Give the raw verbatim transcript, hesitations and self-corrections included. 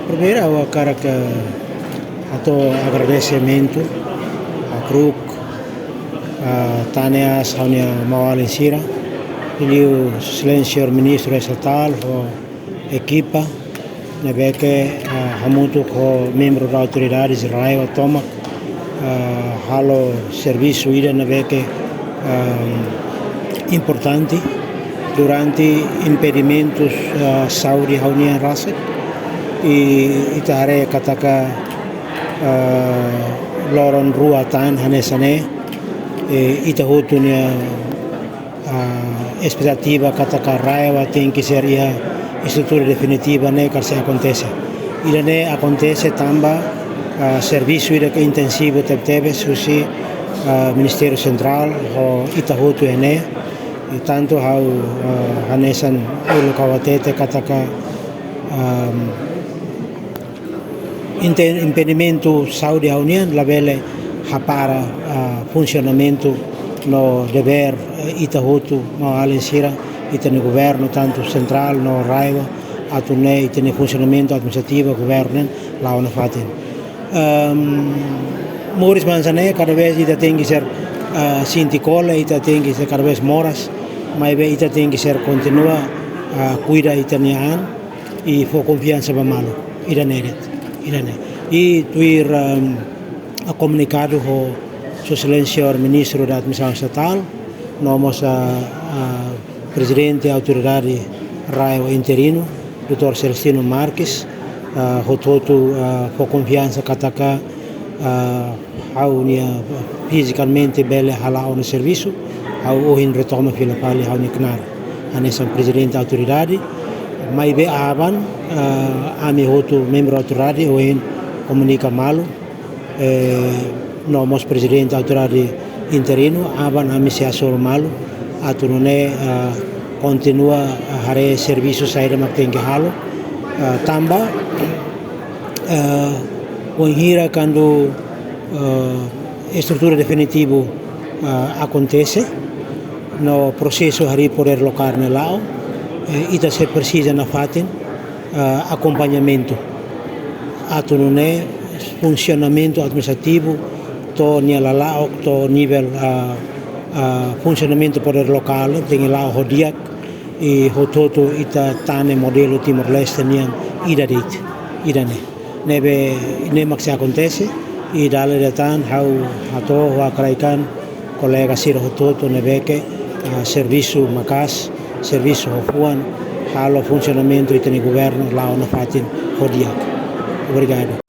Primeiru, ha'u hakarak hato'o agradesimentu ba KRUK, ah, tanba ha'u-nia maun-alin sira, liuliu Exelénsia Ministru Estatál ho ekipa, ne'ebé ke, ah, hamutuk ho membru autoridade RAEOA tomak, ah, halo servisu ida ne'ebé ke, ah, importante durante impedimentus, ah, saúde ha'u-nian rasik, i ita haree katak, ah, loron rua tan hanesan ne'e, eh, ita hotu-nia, ah, espetativa katak RAEOA tenke ser iha estrutura definitiva ne'e karik sei akontese. Ida-ne'e akontese tanba, ah, servisu ida ke intensivu tebetebes husi, ah, Ministériu Sentrál ho ita hotu iha ne'e. I tantu ha'u, ah, hanesan uluk ha'u hatete katak, ah, inte-, impedimentu saúde ha'u-nian labele hapara, ah, funsionamentu no devér, eh, ita hotu maun-alin sira, ita-nia governu, tantu sentrál no RAEOA, atu nune'e ita-nia funsionamentu administrativu governu nian la'o nafatin. Ehm, moris hanesan ne'e, kada vez ita tenke ser, ah, sente kole, ita tenke ser kada vez moras, maibé ita tenke ser kontinua, ah, kuida ita-nia an, i fó konfiansa ba malu. Ida-ne'e de'it, ida-ne'e. I tuir, ehm, komunikadu ho Sua Exelénsia Ministru Administrasaun Estatál, no mós, ah, ah, Prezidente Autoridade RAEOA interinu, doutór Celestino Marques, ah, hotu-hotu, ah, fó konfiansa katak, ah, ha'u-nia fizikamente bele hala'o ona servisu, ha'u ohin retoma fila fali ha'u-nia knaar hanesan Prezidente Autoridade, maibé aban, ah, ami hotu membru autoridade ohin komunika malu, eh, no mós Prezidente Autoridade interinu, aban ami sei hasoru malu, atu nune'e, ah, kontinua, ah, haree servisu saida mak tenke halo, ah, tanba, ah, wainhira kuandu, ah, estrutura definitivu, ah, akontese, no prosesu harii podér lokál ne'e la'o, eh, ita sei presiza nafatin, ah, akompañamentu. Atu nune'e funsionamentu administrativu to'o nia lala'ok, to'o nivel, ah, ah, funsionamentu podér lokál, tenke la'o ho di'ak, i hotu-hotu ita tane modelu Timor-Leste nian ida de'it, ida-ne'e. Ne'ebé ne'e mak sei akontese, i dala ida tan ha'u hato'o ho hakarak kolega sira hotu-hotu ne'ebé ke, ah, servisu maka'as, servisu ho fuan, halo funsionamentu ita-nia governu la'o nafatin ho di'ak. Obrigadu.